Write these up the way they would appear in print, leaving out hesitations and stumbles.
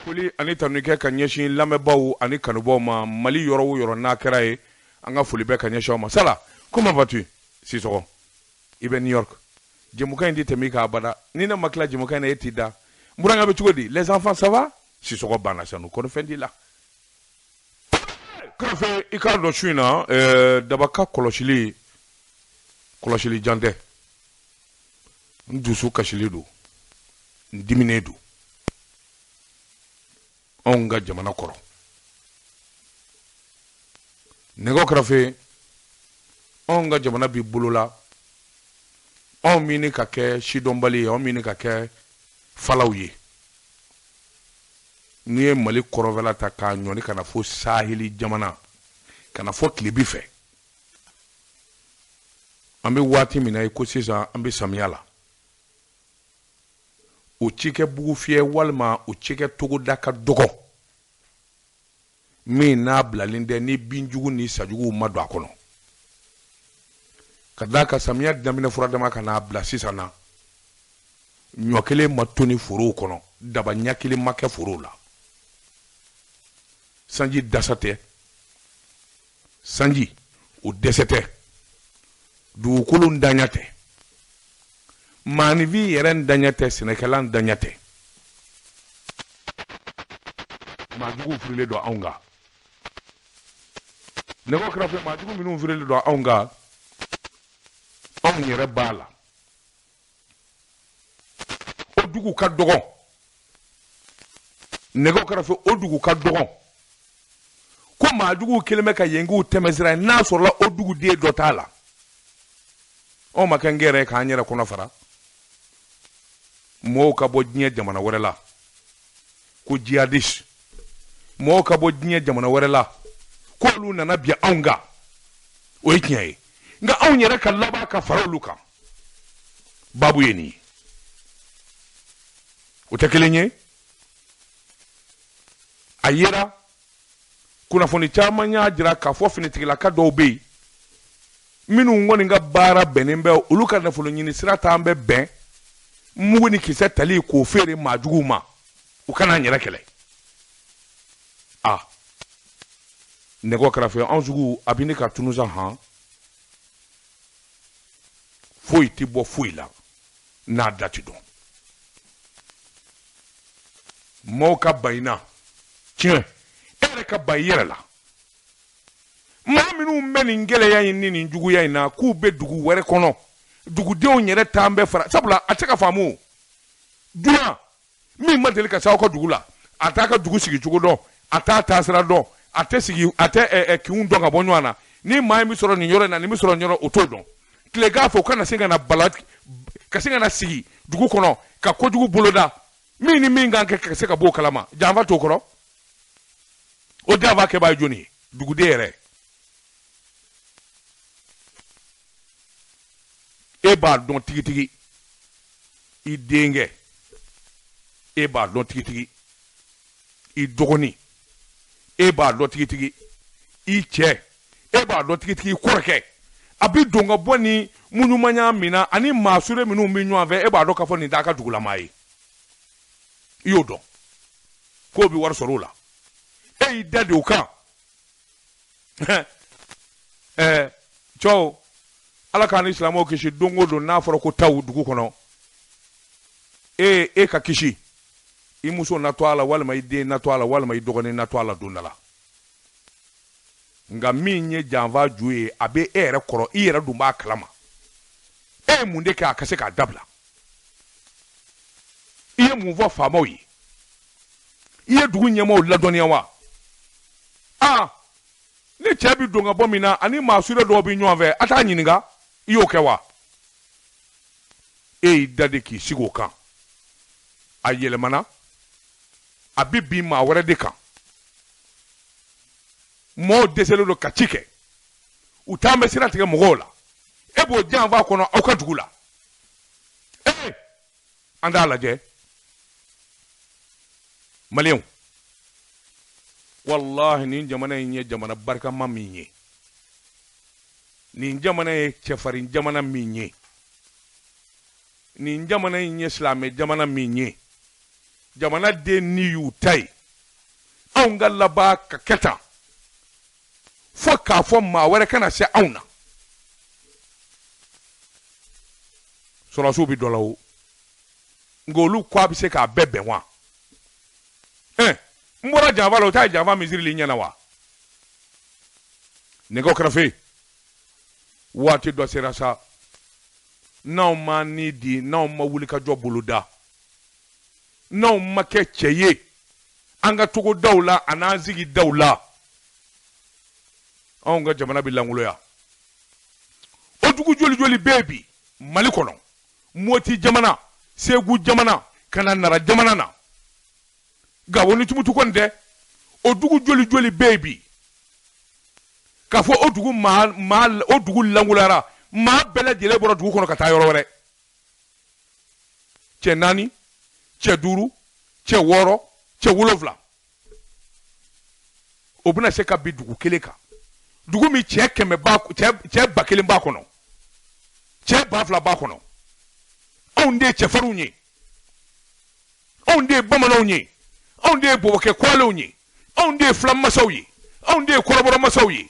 Foli ani tanuni kɛ ka ɲɛsin lamɛnbaaw ani kanubaw ma Mali yɔrɔ o yɔrɔ n'a kɛra ye, an ka foli bɛ ka ɲɛsin aw ma. Sala, comment vas-tu? Sisɔgɔ, i bɛ New York. Jɛmukan in tɛ tɛmɛ i kan abada. Ni ne ma tila jɛmukan in na, e t'i da. N burankɛ bɛ cogo di? Les enfants, ça va? Sisɔgɔ banna sanu, kɔni fɛn t'i la. Karafe, i k'a dɔn su in na, daba ka kɔlɔsili, kɔlɔsili jan tɛ. N dusu kasilen don, n diminen don anw ka jamana kɔrɔ. Nɛgɛ karafe, anw ka jamana b'i bolo la, anw min ka kɛ sidɔnbali ye, anw min ka kɛ falaw ye. N'i ye Mali kɔrɔnfɛla ta k'a ɲɔni ka na fo sahili jamana, ka na fo tilebi fɛ, an bɛ waati min na i ko sisan, an bɛ samiya la. O cikɛ bugu fiyɛ walima o cikɛ togoda ka dɔgɔ min n'a bilalen tɛ ni binjugu ni sajuguw ma don a kɔnɔ, ka d'a kan samiya daminɛ furadama ka n'a bila sisan na, ɲɔ kelen ma toni forow kɔnɔ, daba ɲɛ kelen ma kɛ forow la, sanji dasa tɛ, sanji o dɛsɛ tɛ, dugukolo ntanya tɛ, maaninfin yɛrɛ ntanya tɛ, sɛnɛkɛla ntanya tɛ. Maajuguw firilen don anw kan. Nɛgɛ kɛrɛfɛ, maajugu minnu firilen don anw kan, anw yɛrɛ b'a la. O dugu ka dɔgɔn. Nɛgɛ kɛrɛfɛ, o dugu ka dɔgɔn ko maajuguw kɛlen bɛ ka yen k'u tɛmɛsira ye. N'a sɔrɔla o duguden dɔ t'a la, anw ma kɛ n gɛrɛ k'an yɛrɛ kɔnɔ fara. Mɔgɔw ka bɔ diɲɛ jamana wɛrɛ la ko jihadiste, mɔgɔw ka bɔ diɲɛ jamana wɛrɛ la k'olu nana bin anw kan, o ye tiɲɛ ye, nka anw yɛrɛ ka laban ka fara olu kan, babu ye nin ye, o tɛ kelen ye. A yera kunnafoni caman y'a jira k'a fɔ finitigilaka dɔw bɛ yen minnu kɔni ka baara bɛnnen bɛ olu ka nafolo ɲini sira t'an bɛ bɛn mugu ni kisɛ tali k'o feere maajuguw ma, u kana an yɛrɛ kɛlɛ. A nɛgɛ kɛrɛfɛ, anw sugu a bɛ ne ka tunu sa han, foyi tɛ bɔ foyi la n'a da tɛ dɔn. Maaw ka ban i na tiɲɛ, e yɛrɛ ka ban i yɛrɛ la. Maa minnu bɛ nin gɛlɛya in ni nin juguya in na, k'u bɛ dugu wɛrɛ kɔnɔ, dugudenw yɛrɛ t'an bɛɛ fara, sabula a tɛ se ka faamu. Dunan min ma deli ka se aw ka dugu la, a t'a ka dugu sigi cogo dɔn, a t'a taasira dɔn, a tɛ sigi, a tɛ kinw dɔn ka bɔ ɲɔgɔn na. Ni maa in bɛ sɔrɔ nin yɔrɔ in na, nin bɛ sɔrɔ nin yɔrɔ, o t'o dɔn. Tilegan fɛ, u kana se ka na bala, ka se ka na sigi dugu kɔnɔ ka kojugu boloda, min ni min kan kɛ ka se ka bɔ o kalama, janfa t'o kɔrɔ. O janfa kɛbaa ye jɔnni ye? Duguden yɛrɛ. E b'a dɔn tigitigi i denkɛ, e b'a dɔn tigitigi i dɔgɔnin, e b'a dɔn tigitigi i cɛ, e b'a dɔn tigitigi i kɔrɔkɛ. A bɛ don ka bɔ ni muɲumanya min na ani maa sure minnu bɛ ɲɔgɔn fɛ, e b'a dɔn k'a fɔ nin t'a ka dugulamaa ye. I y'o dɔn k'o bɛ wari sɔrɔ o la, e y'i da de o kan. Cɛw, Ala k'an ni silamɛw kisi. Don o don n'a fɔra ko taw dugu kɔnɔ, e ka kisi, i muso na to a la, walima i den na to a la, walima i dɔgɔnin na to a la don dɔ la. Nka min ye janfa ju ye, a bɛ e yɛrɛ kɔrɔ, i yɛrɛ dun b'a kalama. E ye mun de kɛ a ka se k'a dabila? I ye mun fɔ faamaw ye? I ye dugu ɲɛmaaw ladɔnniya wa? Aa, ne cɛ bɛ don ka bɔ min na ani maa sure dɔw bɛ ɲɔgɔn fɛ, a t'a ɲininka, i y'o kɛ wa? E y'i da de k'i sigi o kan. A yɛlɛmana, a bɛ bin maa wɛrɛ de kan. Mɔgɔw dɛsɛlen don ka ci kɛ, u t'an bɛ sira tigɛ mɔgɔw la, e b'o janfa kɔnɔ aw ka dugu la. Ee, an t'a lajɛ maliyɛnw, walahi nin jamana in ye jamana barikama min ye, nin jamana ye cɛfarin jamana min ye, nin jamana in ye silamɛ jamana min ye, jamana den ni y'u ta ye. Anw ka laban ka kɛ tan fo k'a fɔ maa wɛrɛ kana se anw na. Sɔrɔdasiw bɛ dɔ la o, nka olu ko a bɛ se k'a bɛɛ bɛn wa? Ɛ n bɔra janfa la, o t'a ye janfa misiri ɲɛ na wa? Nɛgɛw kɛrɛfɛ waati dɔ sera sa, n'anw ma ni di, n'anw ma wuli ka jɔ boloda, n'anw ma kɛ cɛ ye an ka togodaw la an'an sigidaw la, anw ka jamana bɛ lankoloya. O dugu joli joli bɛ yen bi Mali kɔnɔ, Moti jamana, Segu jamana, ka na Nara jamana na, Gawo ni Tumutu kɔni tɛ. O dugu joli joli bɛ yen bi k'a fɔ o dugu maa maa o dugu lankoloyara, maa bɛɛ lajɛlen bɔra dugu kɔnɔ ka taa yɔrɔ wɛrɛ. Cɛ 4, cɛ 5, cɛ 6, cɛ 7, o bɛna se ka bin dugu kelen kan, dugu min cɛ kɛmɛ b'a, cɛ 1000 b'a kɔnɔ, cɛ 2000 b'a kɔnɔ. Anw de ye cɛfarinw ye, anw de ye bamananw ye, anw de ye bɔbɔkɛ kɔlenw ye, anw de ye filan masaw ye, anw de ye kɔrɔbɔrɔ masaw ye,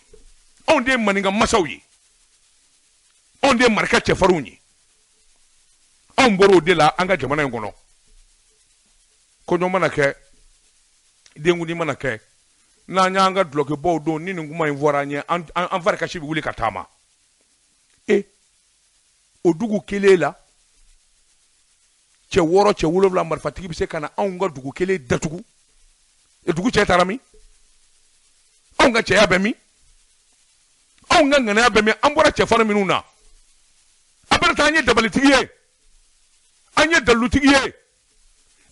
anw de ye maninka masaw ye, anw de ye maraka cɛfarinw ye. Anw bɔra o de la an ka jamana in kɔnɔ. Kɔɲɔ mana kɛ, denkundi mana kɛ, n'an y'an ka dulɔkibɔw don, ni nin kuma in fɔra an ye, an farikasi bɛ wuli ka taama. E o dugu kelen la, cɛ 6, cɛ 7 marifatigi bɛ se ka na anw ka dugu kelen datugu. E dugu cɛ taara min? Anw ka cɛya bɛ min? Anw ka ŋanaya bɛ min? An bɔra cɛfarin minnu na, a bɛna taa an ye dabalitigi ye, an ye dalilutigi ye,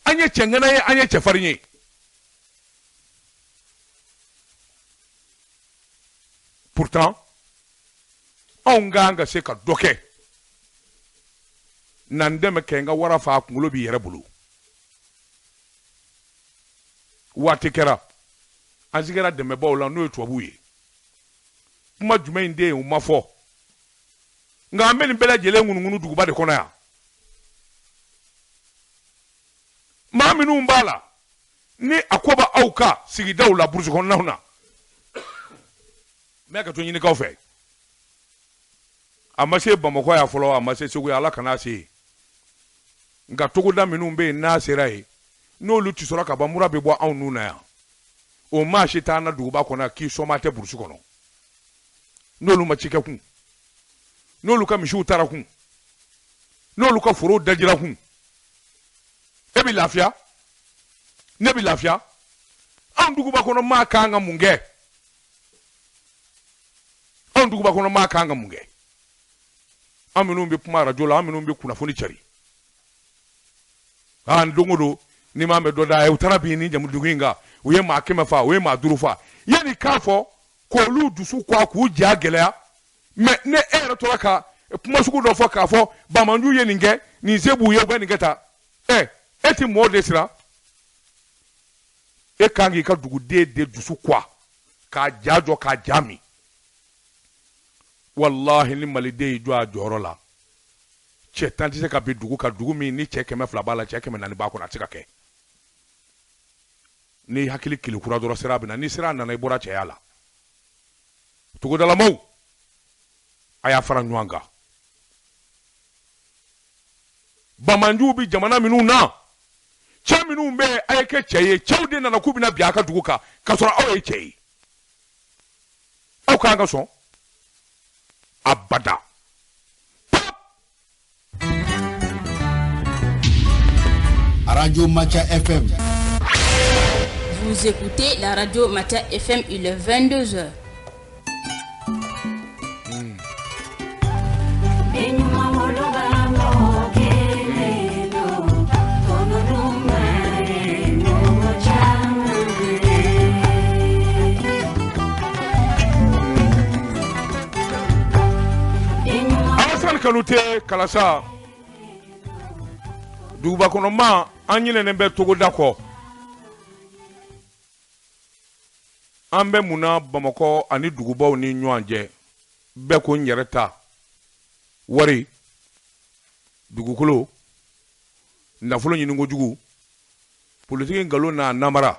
an ye cɛŋana ye, an ye cɛfarin ye. Pourtant anw ka kan ka se ka dɔ kɛ. Na n dɛmɛ kɛ n ka wara fa, a kunkolo b'i yɛrɛ bolo. Waati kɛra an sigira dɛmɛbaaw la, n'o ye tubabuw ye. Kuma jumɛn in de ye o ma fɔ, nka an bɛ nin bɛɛ lajɛlen ŋunuŋunu duguba de kɔnɔ yan. Maa minnu b'a la ni a ko bɛ aw ka sigidaw la, burusi kɔnɔnaw na, n bɛ ka to ɲinikaw fɛ. A ma se Bamakɔ yan fɔlɔ, a ma se Segu yan, Ala kana se yen. Nka togoda minnu bɛ yen n'a sera yen, n'olu tɛ sɔrɔ ka ban, mura bɛ bɔ anw nun na yan. O maa si t'an na duguba kɔnɔ k'i sɔma tɛ burusi kɔnɔ. N'olu ma cikɛ kun, n'olu ka misiw taara kun, n'olu ka forow dajira kun, e bɛ lafiya, ne bɛ lafiya. Anw duguba kɔnɔ maa kan ka mun kɛ? Anw duguba kɔnɔ maa kan ka mun kɛ? An minnu bɛ kuma arajo la, an minnu bɛ kunnafoni cari, an don o don ni maa bɛ dɔ da, u taara bin ni jamu dugu in kan, u ye maa 100 fa, u ye maa 5 fa, yanni k'a fɔ k'olu dusu kɔ k'u ja gɛlɛya. Mɛ ne e yɛrɛ tora ka kuma sugu dɔ fɔ k'a fɔ banbaanciw ye nin kɛ, nin se b'u ye, u bɛ nin kɛ tan. Ɛ e tɛ mɔɔ de siran, e kan k'i ka duguden de dusu kɔ k'a ja jɔ, k'a ja min. Walahi ni maliden y'i jɔ a jɔyɔrɔ la, cɛ 10 tɛ se ka bin dugu kan, dugu min ni cɛ 200 b'a la, cɛ 400 b'a kɔnɔ, a tɛ se ka kɛ. N'i hakili kelekura dɔrɔn, sira bɛ na. Ni sira nana, i bɔra cɛya la. Togodalamaw, a y'a fara ɲɔgɔn kan. Banbaanciw bɛ jamana minnu na, cɛ minnu bɛ yen, a ye kɛ cɛ ye. Cɛw de nana k'u bɛna bin a ka dugu kan, k'a sɔrɔ aw ye cɛ ye. Aw k'an ka sɔn abada. Radio Macha FM. Vous écoutez la radio Macha FM, il est 22h. Alassane Kanute Kalasa, duguba kɔnɔ maa, an ɲinɛnen bɛ togoda kɔ. An bɛ mun na Bamakɔ ani dugubaw ni ɲɔgɔn cɛ? Bɛɛ ko n yɛrɛ ta, wari, dugukolo, nafolo ɲini kojugu, politiki nkalon n'a namara.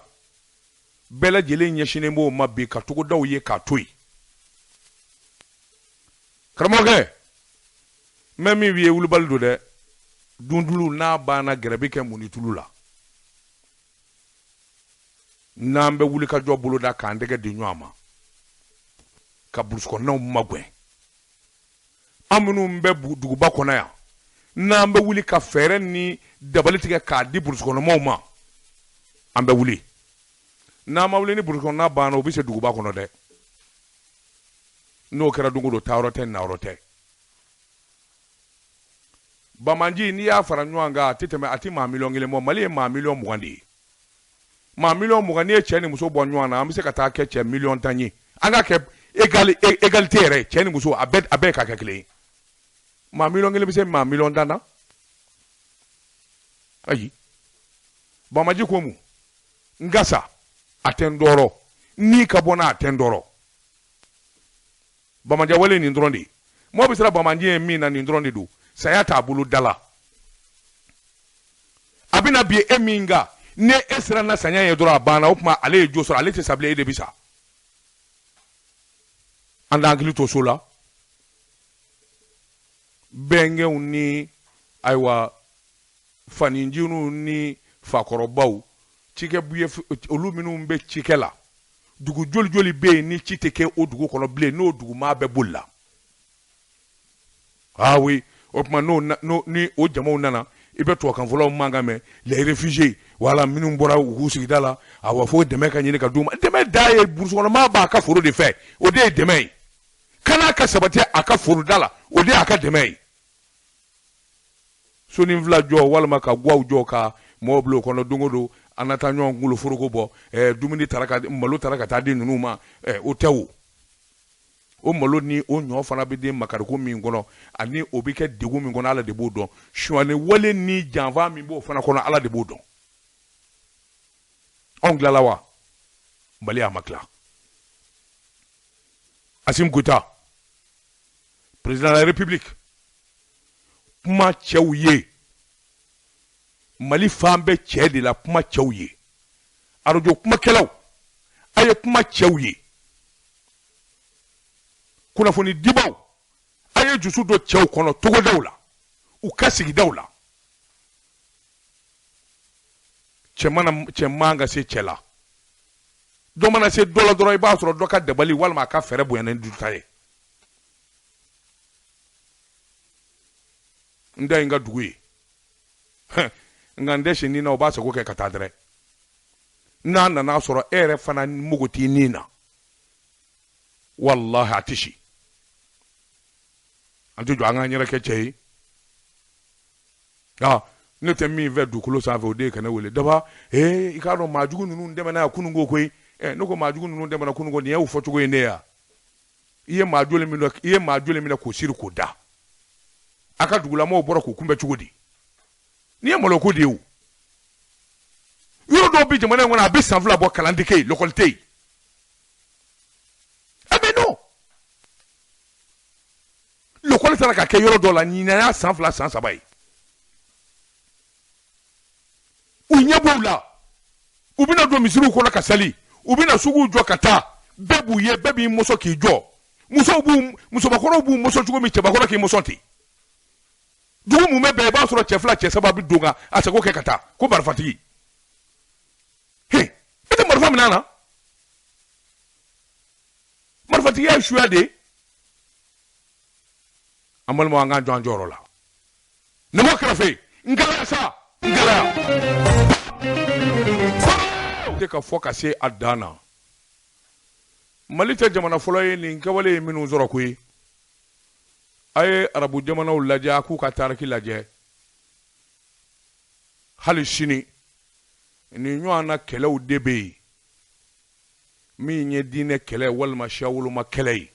Bɛɛ lajɛlen ɲɛsinnen b'o ma bi ka togodaw ye k'a to yen. Karamɔgɔkɛ, n bɛ min f'i ye, wulibali don dɛ. Duntulu n'a banna, gɛrɛ bɛ kɛ munitulu la. N'an bɛ wuli ka jɔ boloda k'an tɛgɛ di ɲɔgɔn ma ka burusukɔnɔnaw magɛn, an minnu bɛ duguba kɔnɔ yan, n'an bɛ wuli ka fɛɛrɛ ni dabali tigɛ k'a di burusukɔnɔmaw ma, an bɛ wuli. N'an ma wuli ni burusukɔnɔna banna, u bɛ se duguba kɔnɔ dɛ. N'o kɛra don o don, taayɔrɔ tɛ, nayɔrɔ tɛ. Bamanji, n'i y'a fara ɲɔgɔn kan, a tɛ tɛmɛ, a tɛ maa 1 miliyɔn bɔ. Mali ye maa 20 miliyɔn de ye. Maa 20 miliyɔn, n'i ye cɛ ni muso bɔ ɲɔgɔn na, an bɛ se ka taa kɛ cɛ 10 miliyɔn ye. An ka kɛ égalité yɛrɛ, cɛ ni muso, a bɛɛ ka kɛ kelen ye. Maa 1 miliyɔn bɛ se maa 10 miliyɔn na? Ayi. Bamaji ko mun? N ka sa, a tɛ n tɔɔrɔ. N'i ka bɔ n'a, a tɛ n tɔɔrɔ. Bamajɛ wale nin dɔrɔn de ye. Mɔgɔ bɛ siran bamaji ye min na, nin dɔrɔn de don. Saya t'a bolo da la. A bɛna bi e min kan, ni e siranna saya ye dɔrɔn, a banna. O tuma ale ye jo sɔrɔ, ale tɛ sa bilen, e de bɛ sa. An t'an hakili to so la. Bɛnkɛw ni ayiwa faninjiniw ni fakɔrɔbaw, cikɛ olu minnu bɛ cikɛ la, dugu joli joli bɛ yen ni ci tɛ kɛ o dugu kɔnɔ bilen, n'o dugu maa bɛɛ bolila? Ah oui, o tuma n'o ni o jamaw nana, i bɛ tubabukanfɔlaw mankan mɛn, les réfugiés, wala minnu bɔra u k'u sigida la. Awa, fo dɛmɛ ka ɲini ka d'u ma. Dɛmɛ da ye, burusukɔnɔmaa b'a ka foro de fɛ, o de ye dɛmɛ ye. Kana ka sabati a ka foroda la, o de y'a ka dɛmɛ ye. Sonin fila jɔ walima ka guwaw jɔ ka mɔgɔw bila o kɔnɔ, don o don an na taa ɲɔgɔn kunkolo foroko bɔ, dumuni taara ka malo taara ka taa di ninnu ma, o tɛ. O malo ni o ɲɔ fana bɛ den makariko min kɔnɔ, ani o bɛ kɛ degun min kɔnɔ, Ala de b'o dɔn. Sonyani wale ni janfa min b'o fana kɔnɔ, Ala de b'o dɔn. Anw tilala wa? Mali a ma tila. Assimi Goïta, président de la République, kuma cɛw ye. Mali fan bɛɛ cɛ de la. Kuma cɛw ye. Arajo kumakɛlaw, a ye kuma cɛw ye. Kunnafoni dibaw, a ye dusu don cɛw kɔnɔ togodaw la, u ka sigidaw la. Cɛ mana, cɛ man ka se cɛ la, dɔ mana se dɔ la dɔrɔn, i b'a sɔrɔ dɔ ka dabali walima a ka fɛɛrɛ bonyana ni du ta ye. N da ye n ka dugu ye, nka n tɛ si nin na. O b'a sago kɛ ka taa dɛrɛ. N'a nana sɔrɔ e yɛrɛ fana mago t'i nin na, walahi a tɛ si. An tɛ jɔ an k'an yɛrɛ kɛ cɛ ye. Ah, ne tɛ min fɛ dugukolo sanfɛ, o de ye ka ne wele daba. Ee, i k'a dɔn maajugu ninnu dɛmɛna yan kununko koyi. Ɛ, ne ko maajugu ninnu dɛmɛna kununko, nin y'o fɔcogo ye ne ya. I ye maa joli minɛ, i ye maa joli minɛ k'o siri k'o da? A ka dugulamɔgɔw bɔra k'o kunbɛn cogo di? Nin ye maloko de ye o. Yɔrɔ dɔw bɛ jamana in kɔnɔ, a bɛ san 2 bɔ, kalan tɛ kɛ yen, lɔkɔli tɛ yen. Eh ben non, lɔkɔli taara ka kɛ yɔrɔ dɔw la, ɲinan y'a san 2, san 3 ye. U ɲɛ b'u la, u bɛna don misiriw kɔnɔ ka sali, u bɛna suguw jɔ ka taa, bɛɛ b'u ye, bɛɛ b'i mɔsɔn k'i jɔ. Musow b'u, musobakɔrɔw b'u mɔsɔn cogo min, cɛbakɔrɔ k'i mɔsɔn ten. Dugu mun bɛ bɛn, i b'a sɔrɔ cɛ fila, cɛ saba bɛ don ka a sago kɛ ka taa ko marifatigi. He, e tɛ marifa minɛ a na. Marifatigiya ye suya de ye. An balimaw, an k'an jɔ an jɔyɔrɔ la. Nɛgɛ kɛrɛfɛ, n kalaya sa, n kalaya tɛ ka fɔ ka se a dan na. Mali tɛ jamana fɔlɔ ye nin kɛwale ye minnu sɔrɔ koyi. A ye arabu jamanaw lajɛ, a k'u ka tariki lajɛ. Hali sini nin ɲɔgɔnna kɛlɛw de bɛ yen, min ye diinɛ kɛlɛ walima siyawoloma kɛlɛ ye,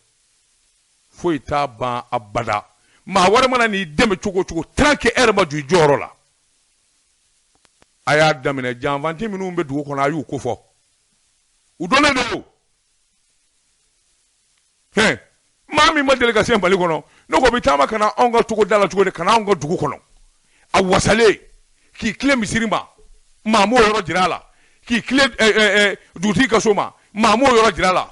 foyi t'a ban abada. Maa wɛrɛ mana n'i dɛmɛ cogo o cogo, tant que e yɛrɛ ma jɔ i jɔyɔrɔ la. A y'a daminɛ janfanti minnu bɛ dugu kɔnɔ, a y'u kofɔ, u dɔnnen don. Hɛn, maa min ma deli ka se Mali kɔnɔ, ne ko bɛ taama ka na anw ka togoda la cogo di, ka na anw ka dugu kɔnɔ, a wasalen k'i tilen misiri ma, maa m'o yɔrɔ jira a la. k'i tilen dugutigi ka so ma, maa m'o yɔrɔ jira la.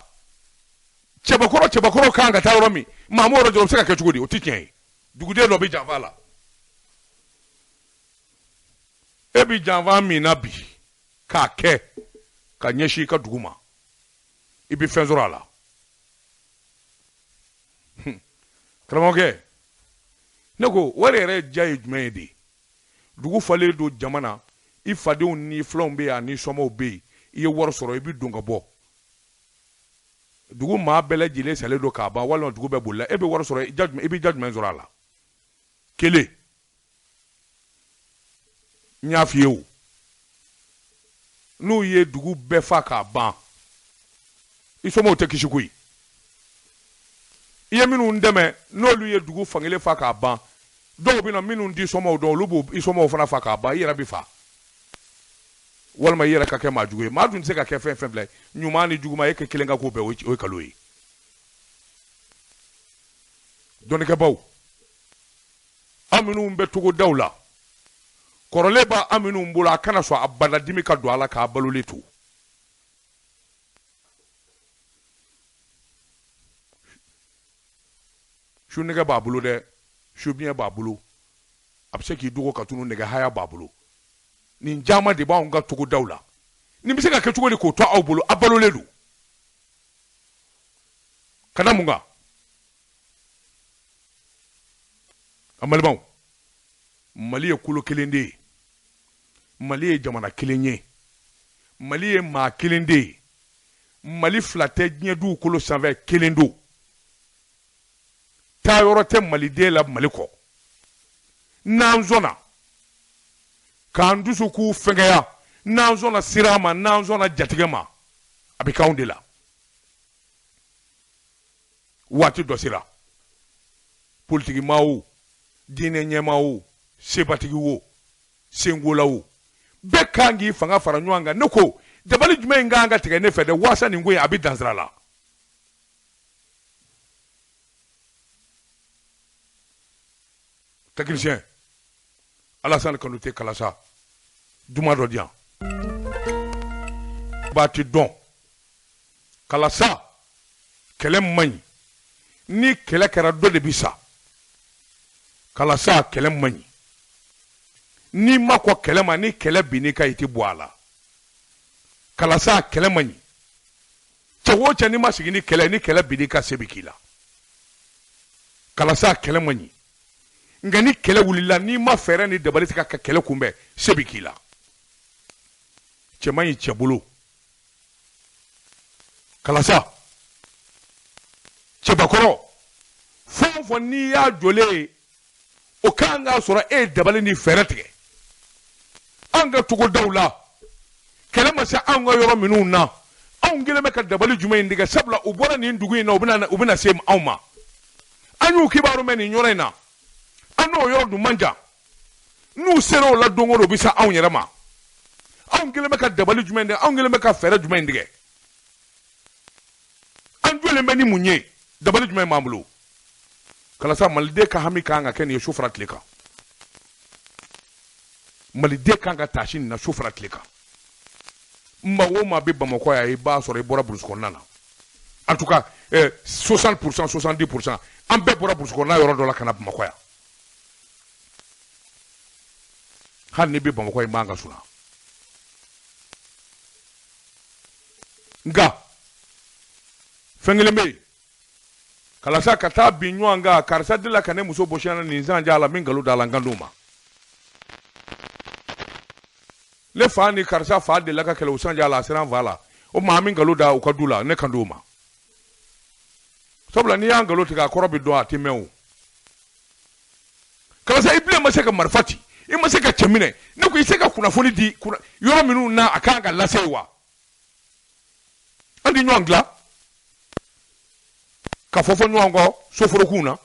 Cɛbakɔrɔ kan ka taa yɔrɔ min, maa m'o yɔrɔ jira, o bɛ se ka kɛ cogo di? O tɛ tiɲɛ ye. Duguden dɔ bɛ janfa la. E bɛ janfa min na bi k'a kɛ ka ɲɛsin i ka dugu ma, i bɛ fɛn sɔrɔ a la. Karamɔgɔkɛ, ne ko wari yɛrɛ diya ye jumɛn ye de? Dugu falen don jama na, i fadenw ni filanw bɛ yen, ani sɔmɔw bɛ yen, i ye wari sɔrɔ, i bɛ don ka bɔ. Dugu maa bɛɛ lajɛlen salen don k'a ban, walima dugu bɛɛ bolila, e bɛ wari sɔrɔ, i bɛ ja jumɛn sɔrɔ a la? Kelen, n y'a f'i ye o, n'u ye dugu bɛɛ fa k'a ban, i somɔgɔw tɛ kisi koyi. I ye minnu dɛmɛ, n'olu ye dugu fankelen fa k'a ban, dɔw bɛ na minnu t'i somɔgɔw dɔn, olu b'u i somɔgɔw fana fa k'a ban, i yɛrɛ bɛ fa. Walima i yɛrɛ ka kɛ maa jugu ye. Maa dun tɛ se ka kɛ fɛn fɛn fila ye, ɲuman ni juguman, e kɛ kelen ka ko bɛɛ, o ye kalo ye. Dɔnnikɛbaw, aw minnu bɛ togodaw la, kɔrɔlen b'a minnu bolo, a kana sɔn a banadimi ka don a la k'a balolen to. Su nɛgɛ b'a bolo dɛ, su biɲɛ b'a bolo, a bɛ se k'i dogo ka tunu, nɛgɛ haya b'a bolo. Nin caman de b'anw ka togodaw la. Nin bɛ se ka kɛ cogo di k'o to aw bolo, a balolen don ka da mun kan? An balimaw, Mali ye kolo kelen de ye, Mali ye jamana kelen ye, Mali ye maa kelen de ye, Mali fila tɛ diɲɛ dugukolo sanfɛ, kelen don. Taayɔrɔ tɛ maliden la Mali kɔ. N'an sɔnna k'an dusukun fɛngɛya, n'an sɔnna siran ma, n'an sɔnna jatigɛ ma, a bɛ k'anw de la. Waati dɔ sera, politikimaa o, diinɛ ɲɛmaa o, sebatigi o, senkola o, bɛɛ kan k'i fanga fara ɲɔgɔn kan. Ne ko dabali jumɛn in kan ka tigɛ ne fɛ dɛ, waasa nin ko in a bɛ dan sira la. Technicien Alassane Kanute Kalasa, duman dɔ di yan. B'a ti dɔn Kalasa, kɛlɛ man ɲi. Ni kɛlɛ kɛra, dɔ de bi sa. Kalasa, kɛlɛ man ɲi. N'i ma kɔ kɛlɛ ma, ni kɛlɛ binn'i kan, i tɛ bɔ a la. Kalasa, kɛlɛ man ɲi. Cɛ o cɛ, n'i ma sigi ni kɛlɛ, ni kɛlɛ binn'i kan, se bɛ k'i la. Kalasa, kɛlɛ man ɲi. Nka ni kɛlɛ wulila, n'i ma fɛɛrɛ ni dabali tigɛ ka kɛlɛ kunbɛn, se bɛ k'i la. Cɛ man ɲi cɛ bolo. Kalasa, cɛbakɔrɔ, fɛn o fɛn n'i y'a jɔlen ye, o kan k'a sɔrɔ e ye dabali ni fɛɛrɛ tigɛ. An ka togodaw la, kɛlɛ ma se anw ka yɔrɔ minnu na, anw kɛlen bɛ ka dabali jumɛn in tigɛ? Sabula u bɔra nin dugu in na, u bɛna se anw ma. An y'u kibaru mɛn nin yɔrɔ in na, an n'o yɔrɔ dun man jan. N'u sera o la don o don, u bɛ se anw yɛrɛ ma. Anw kɛlen bɛ ka dabali jumɛn tigɛ? Anw kɛlen bɛ ka fɛɛrɛ jumɛn tigɛ? An jɔlen bɛ ni mun ye? Dabali jumɛn b'an bolo? Kalasa, maliden ka hami kan ka kɛ nin ye su fara tile kan. Maliden kan ka taasi nin na su fara tile kan. Maa o maa bɛ Bamakɔ yan, i b'a sɔrɔ i bɔra burusi kɔnɔna na. En tout cas, 60%, 70%, an bɛɛ bɔra burusi kɔnɔna yɔrɔ dɔ la ka na Bamakɔ yan. Hali n'i bɛ Bamakɔ, i man ka sunaa. Nka fɛn kelen bɛ yen, Kalasa, ka taa bin ɲɔgɔn kan, karisa delila ka ne muso bɔsi na nin san ja la, min nkalon da la, n kan d'o ma. Ne fa ni karisa fa delila ka kɛlɛ o san ja la, a sera n fa la, o tuma an bɛ nkalon da u ka du la, ne kan d'o ma. Sabula n'i y'a nkalon tigɛ, a kɔrɔ bɛ dɔn, a tɛ mɛn o. Kalasa, i bilen ma se ka marifa ci, i ma se ka cɛ minɛ. Ne ko i se ka kunnafoni di yɔrɔ minnu na, a kan ka lase wa? An tɛ ɲɔgɔn dilan ka fɔ fɔ ɲɔgɔn kɔ soforokun na.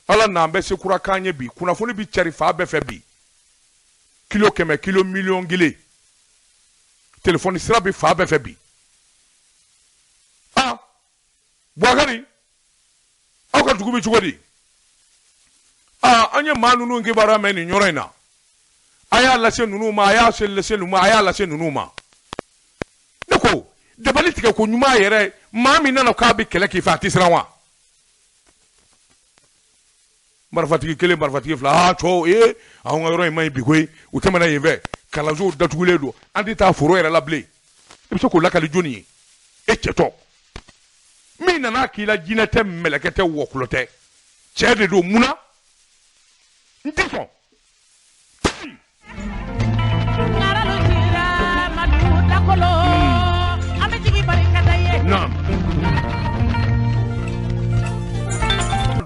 Ala n'an bɛ se kura k'an ye bi, kunnafoni bi cari fan bɛɛ fɛ bi. Kilo 100, kilo 1,000,000, telefɔni sira bi fan bɛɛ fɛ bi. Aa Bubakari, aw ka dugu bɛ cogo di? Aa, an ye maa ninnu kibaruya mɛn nin yɔrɔ in na. A y'a lase ninnu ma, a y'a lase ninnu ma, a y'a lase ninnu ma. Ne ko dabali tigɛ ko ɲuman yɛrɛ, maa min nana k'a bɛ kɛlɛ k'i fɛ, a tɛ siran wa? Marifatigi kelen, marifatigi fila, aa cɛw, ee, anw ka yɔrɔ in man ɲi bi koyi, u tɛmɛna yen fɛ, kalansow datugulen don, an tɛ taa foro yɛrɛ la bilen. I bɛ se k'o lakali jɔnni ye? E cɛtɔ min nana k'i la, jinɛ tɛ, mɛlɛkɛ tɛ, wɔkulɔ tɛ, cɛ de don. Mun na n tɛ sɔn?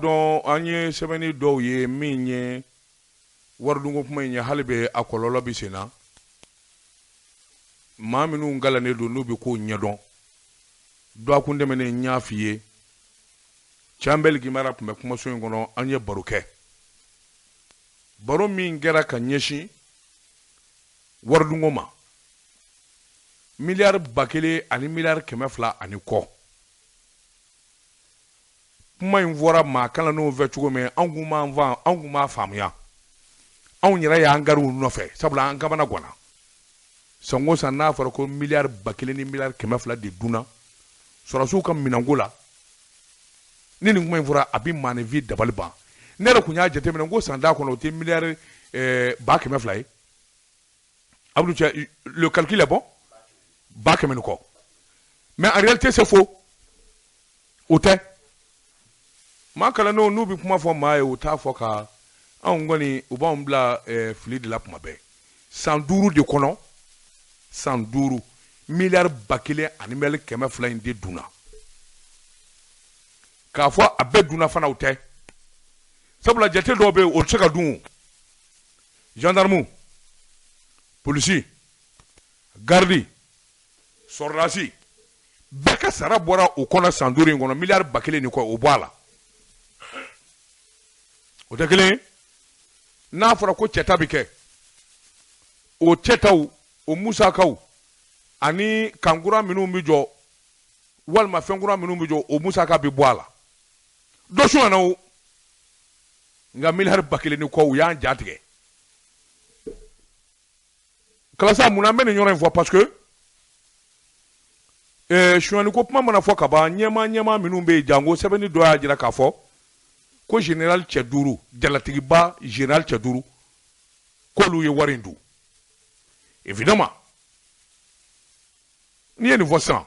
Dɔn an ye sɛbɛnni dɔw ye min ye waridunko kuma in ye, hali bɛ a kɔlɔlɔ bɛ sen na. Maa minnu kalannen don, n'u bɛ kow ɲɛdɔn, dɔgɔkun tɛmɛnen n y'a f'i ye, Canbɛli Gimara tun bɛ kumaso in kɔnɔ, an ye baro kɛ, baro min kɛra ka ɲɛsin waridunko ma, miliyari 1000 ani miliyari 200 ani kɔ. Kuma in fɔra maa kalannenw fɛ cogo min, anw kun m'an fa, anw kun m'a faamuya, anw yɛrɛ y'an gariw nɔfɛ, sabula an kamana ganna. San o san n'a fɔra ko miliyari 1000 ni miliyari 200 de dunna sɔrɔdasiw ka minɛnko la, ni nin kuma in fɔra, a bɛ maaninfin dabali ban. Ne yɛrɛ kun y'a jateminɛ ko san t'a kɔnɔ, o tɛ miliyari 200,000 ye. Abdou Cɛ, le calcul est bon, 100,000 ni kɔ, mais en réalité c'est faux. O tɛ. Maa kalannenw, n'u bɛ kuma fɔ maa ye, u t'a fɔ ka anw kɔni, u b'anw bila fili de la kuma bɛɛ. San 5 de kɔnɔ, san 5, miliyari 1000 ani miliyari 200 in de dunna. K'a fɔ a bɛɛ dunna fana, o tɛ, sabula jate dɔw bɛ yen, o tɛ se ka dun. Gendarme, polisi, garde, sɔrɔdasi, bɛɛ ka sara bɔra o kɔnɔ san 5 in kɔnɔ, miliyari 1000 ni kɔ, o bɔ a la, o tɛ kelen ye. N'a fɔra ko cɛta bɛ kɛ, o cɛtaw, o musakaw ani kankura minnu bɛ jɔ walima fɛnkura minnu bɛ jɔ, o musaka bɛ bɔ a la. Dɔ sonyana o, nka miliyari 1000 ni kɔ, u y'an ja tigɛ. Kalasa, mun na an bɛ nin yɔrɔ in fɔ? Parce que sonyali ko kuma mana fɔ ka ban, ɲɛmaa ɲɛmaa minnu bɛ yen, janko sɛbɛnni dɔ y'a jira k'a fɔ ko général cɛ 5, jalatigiba général cɛ 5, k'olu ye wari in dun. Évidemment, n'i ye nin fɔ sisan,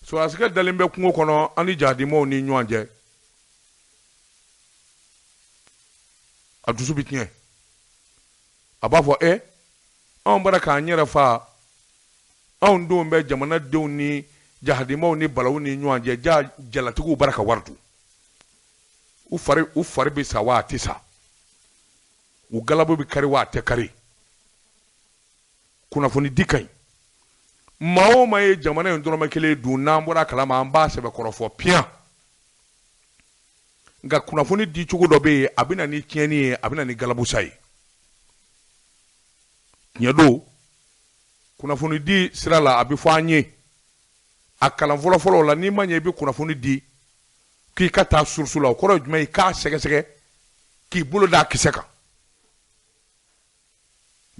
sɔrɔdasikɛ dalen bɛ kungo kɔnɔ, an ni jahadimaw ni ɲɔgɔn cɛ, a dusu bɛ tiɲɛ, a b'a fɔ e, anw bɔra k'an yɛrɛ fa, anw denw bɛ jamanadenw ni jahadimaw ni balawu ni ɲɔgɔn cɛ, ja jalatigiw bara ka wari dun. U fari bɛ sa wa, a tɛ sa? U galabu bɛ kari wa, a tɛ kari? Kunnafoni di ka ɲi. Maa o maa ye jamana in dɔrɔmɛ kelen dun, n'an bɔra a kalama, an b'a sɛbɛkɔrɔ fɔ piyan. Nka kunnafoni di cogo dɔ bɛ yen, a bɛ na ni tiɲɛni ye, a bɛ na ni galabusa ye. Tiɲɛ don, kunnafoni di sira la, a bɛ fɔ an ye a kalan fɔlɔfɔlɔ la, n'i ma ɲɛ i bɛ kunnafoni di, k'i ka taa source la. O kɔrɔ ye jumɛn ye? K'a sɛgɛsɛgɛ, k'i bolo d'a kisɛ kan.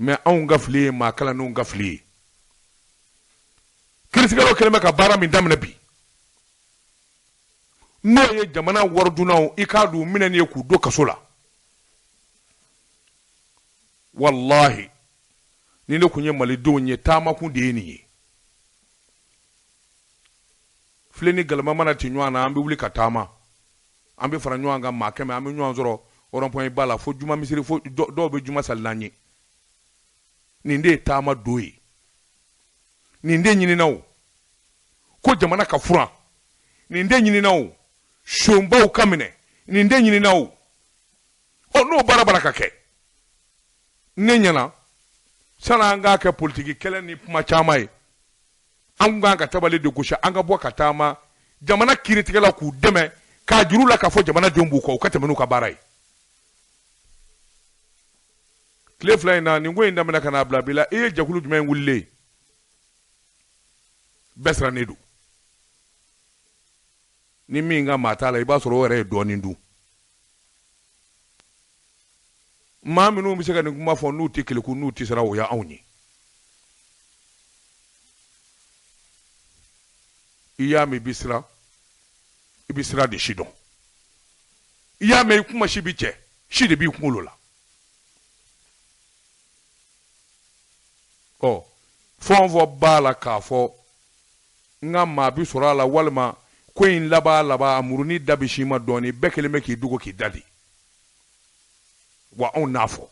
Mais anw ka fili ye, maa kalannenw ka fili ye. Kiiritigɛlaw kɛlen bɛ ka baara min daminɛ bi, n'o ye jamana waridunnaw, i k'a don minɛni ye k'u don kaso la, walahi, ni ne kun ye malidenw ye, taamakun de ye nin ye. Filen ni galama mana ci ɲɔgɔn na, an bɛ wuli ka taama, an bɛ fara ɲɔgɔn kan, maa 100, an bɛ ɲɔgɔn sɔrɔ rond-point ba la fo juma misiri, fo dɔw bɛ juma sali n'an ye. Nin de ye taama don ye, nin de ɲinina o ko jamana ka furan, nin de ɲinina o sonbaw ka minɛ, nin de ɲinina o. Ɔ, n'o baara bara ka kɛ ne ɲɛna, sani an k'a kɛ politiki kɛlɛ ni kuma caman ye, an kun kan ka tabali de gosi, an ka bɔ ka taama, jamana kiiritigɛlaw k'u dɛmɛ k'a juru la k'a fɔ jamanadenw b'u kɔ, u ka tɛmɛ n'u ka baara ye. Tile 2 in na, nin ko in daminɛ ka n'a bila bi la, i ye jɛkulu jumɛn wulilen bɛɛ sirannen don? Ni min ka maa t'a la, i b'a sɔrɔ o yɛrɛ ye dɔɔnin dun. Maa minnu bɛ se ka nin kuma fɔ n'u tɛ keleku, n'u tɛ siran, o ye anw ye. I y'a mɛn i bɛ siran, i bɛ siran de si dɔn. I y'a mɛn i kuma si bɛ cɛ, si de b'i kunkolo la. Ɔ fɛn o fɛn b'a la k'a fɔ n ka maa bɛ sɔrɔ a la, walima ko in laban laban a murunin da bɛ si ma dɔɔnin, bɛɛ kelen bɛ k'i dogo k'i da de. Wa anw n'a fɔ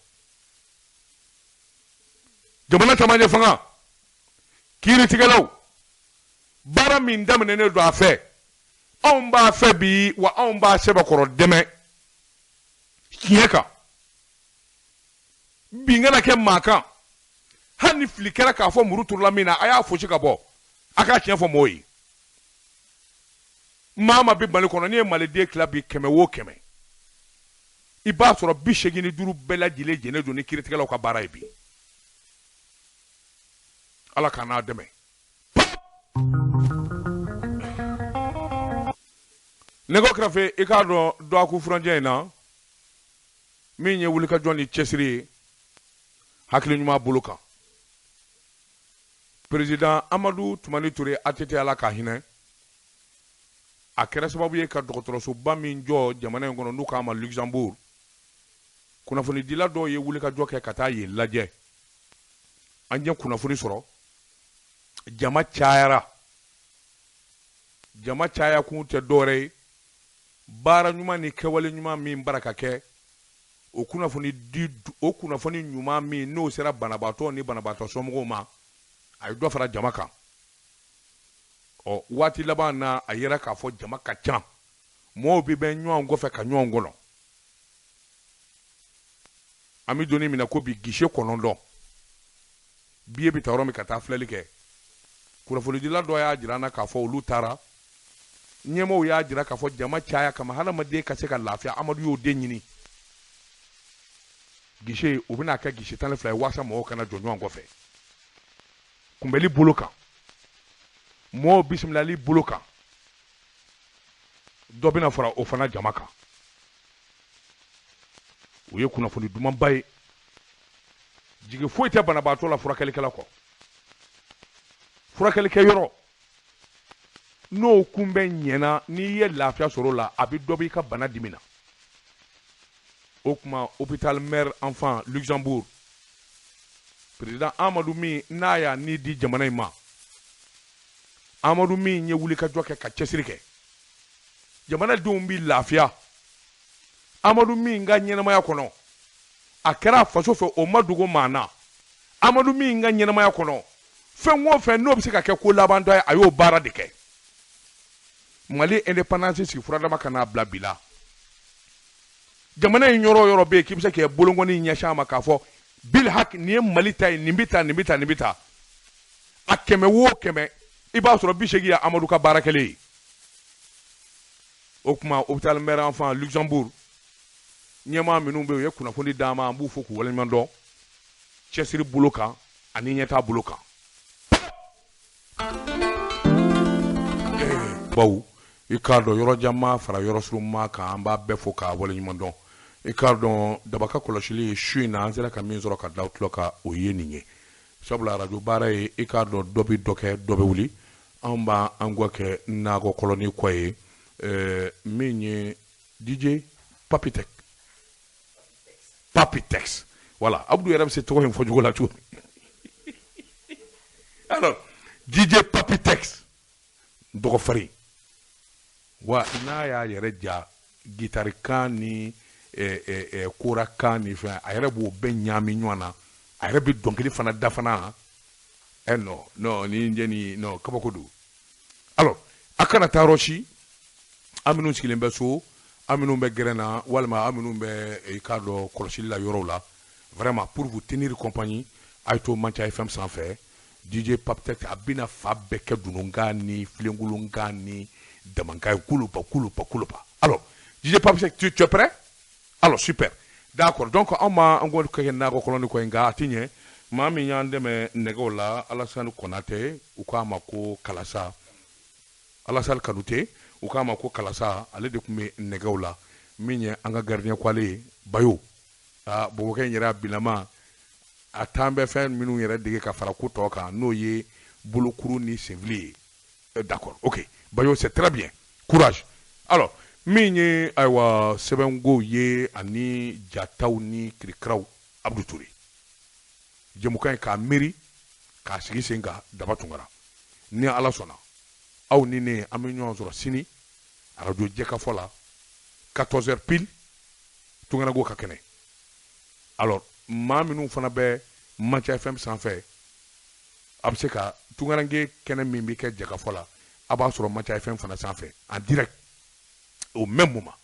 jamana camancɛ fanga kiiritigɛlaw, baara min daminɛnen don a fɛ, anw b'a fɛ bi, wa anw b'a sɛbɛkɔrɔ dɛmɛ tiɲɛ kan. Bin kana kɛ maa kan, hali ni fili kɛra k'a fɔ muru turula min na, a y'a fosi ka bɔ, a k'a tiɲɛ fɔ mɔgɔw ye. Maa ma bɛ Mali kɔnɔ, n'i ye maliden tila bi 100 o 100, i b'a sɔrɔ 85 bɛɛ lajɛlen jɛnnen don ni kiiritigɛlaw ka baara ye bi. Ala k'an n'a dɛmɛ. Nɛgɛw kɛrɛfɛ, i k'a dɔn dɔgɔkun furancɛ in na, min ye wulikajɔ ni cɛsiri ye hakili ɲuman bolo kan, Président Amadu Tumani Ture ATT, Ala ka hinɛ, a kɛra sababu ye ka dɔgɔtɔrɔsoba min jɔ jamana in kɔnɔ n'u k'a ma Luxembourg. Kunnafonidila dɔw ye wulikajɔ kɛ ka taa yen lajɛ. An ye kunnafoni sɔrɔ, jama cayara. Jama caya kun tɛ dɔwɛrɛ ye, baara ɲuman ni kɛwale ɲuman min bara ka kɛ, o kunnafoni di, o kunnafoni ɲuman min n'o sera banabaatɔ ni banabaatɔ somɔgɔw ma, a ye dɔ fara jama kan. Ɔ waati laban na, a yera k'a fɔ jama ka ca, mɔgɔw bɛ bɛn ɲɔgɔn kɔfɛ ka ɲɔgɔn kɔnɔ. An bɛ donni min na ko bi, guichet 9 biye bɛ ta yɔrɔ min ka taa filɛli kɛ. Kunnafonidila dɔ y'a jira an na k'a fɔ olu taara, ɲɛmɔgɔw y'a jira k'a fɔ jama caya kama hadamaden ka se ka lafiya, Amadu y'o den ɲini. Guichet u bɛna kɛ guichet 12 ye walasa mɔgɔw kana jɔ ɲɔgɔn kɔfɛ. Kunbɛli bolo kan, mɔgɔw bisimilali bolo kan, dɔ bɛna fara o fana jama kan. O ye kunnafoni dumanba ye. Jigi foyi tɛ banabaatɔ la furakɛlikɛla kɔ. Furakɛlikɛ yɔrɔ n'o kunbɛn ɲɛna, n'i ye lafiya sɔrɔ o la, a bɛ dɔ b'i ka bana dimi na. O tuma hôpital mère enfant Luxembourg, président Amadu min n'a y'a ni di jamana in ma, Amadu min ye wulikajɔ kɛ ka cɛsiri kɛ, jamanadenw bɛ lafiya. Amadu min ka ɲɛnamaya kɔnɔ, a kɛra a faso fɛ, o ma dogo maa na. Amadu min ka ɲɛnamaya kɔnɔ, fɛn o fɛn n'o bɛ se ka kɛ ko labantɔ ye, a y'o baara de kɛ. Mali indépendance sigi furadama ka n'a bila bi la, jamana in yɔrɔ o yɔrɔ bɛ yen k'i bɛ se k'i bolonkɔni ɲɛsin a ma k'a fɔ bilhak nin ye Mali ta ye, nin bɛ tan, nin bɛ tan, nin bɛ tan. A 100 o 100, i b'a sɔrɔ 80 ye Amadu ka baara kɛlen ye. O tuma hôpital mère enfant Luxembourg ɲɛmaa minnu bɛ yen, u ye kunnafoni d'an ma, an b'u fo k'u waleɲuman dɔn cɛsiri bolo kan ani ɲɛtaa bolo kan. Baw i k'a dɔn yɔrɔ jan maa fara yɔrɔ surun maa kan, an b'a bɛɛ fo k'a waleɲuman dɔn. I k'a dɔn dabaka kɔlɔsili ye su in na, an sera ka min sɔrɔ ka da tulo kan, o ye nin ye. Sabula arajo baara ye, i k'a dɔn dɔ bɛ dɔ kɛ, dɔ bɛ wuli. Anw b'an kɔ kɛ nakɔ kɔlɔni kɔ ye. Min ye DJ Papitek, Papitex, voilà, Abdou yɛrɛ bɛ se tɔgɔ in fɔcogo la cogo min. Alors DJ Papitex, dɔgɔ farin wa n'a y'a yɛrɛ ja gitari kan ni kora kan ni fɛn, a yɛrɛ b'o bɛɛ ɲaami ɲɔgɔn na, a yɛrɛ bɛ dɔnkili fana da fana. Non non, ni jɛni non, kabako don. Alors a kana taa yɔrɔ si, an minnu sigilen bɛ so, an minnu bɛ gɛrɛn na, walima an minnu bɛ i k'a dɔn kɔlɔsili la yɔrɔw la, vraiment pour vous tenir compagnie, a ye to Mantia FM sanfɛ. DJ Papitex a bɛna fa bɛɛ kɛ dununkan ni filenkolonkan ni damankan ye, kulupa kulupa kulupa. Alors DJ Papitex, tu es prêt? Alors super, d'accord. Donc anw ma an k'o kɛ nakɔ kɔlɔni kɔ ye, nka a ti ɲɛ. Maa min y'an dɛmɛ nɛgɛw la, Alasani Konate, u k'a ma ko Kalasa, Alasani Kanute, u k'a ma ko Kalasa, ale de tun bɛ nɛgɛw la. Min ye an ka gardien kwale ye, Bayo. Aa, bɔbɔkɛ in yɛrɛ a bilama a t'an bɛ fɛn minnu yɛrɛ dege ka fara ko tɔ kan, n'o ye bolokuru ni senfili ye. D'accord, ok Bayo, c'est très bien, courage. Alors min ye, ayiwa, sɛbɛnko ye ani jataw ni kirikiraw, Abdou Touré, jɛmukan in k'a miiri k'a sigi sen kan, Daba Tunkara. Ni Ala sɔnna, aw ni ne, an bɛ ɲɔgɔn sɔrɔ sini arajo Jɛkafɔ la, 14 heures pile, Tunkarankew ka kɛnɛ. Alors maa minnu fana bɛ Matia FM sanfɛ, a bɛ se ka tunkaranke kɛnɛ min bɛ kɛ Jɛkafɔ la, a b'a sɔrɔ Matia FM fana sanfɛ en direct au même moment.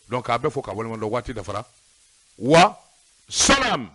Donc a bɛ fɔ ka waleɲuman dɔn. Waati dafara wa salam.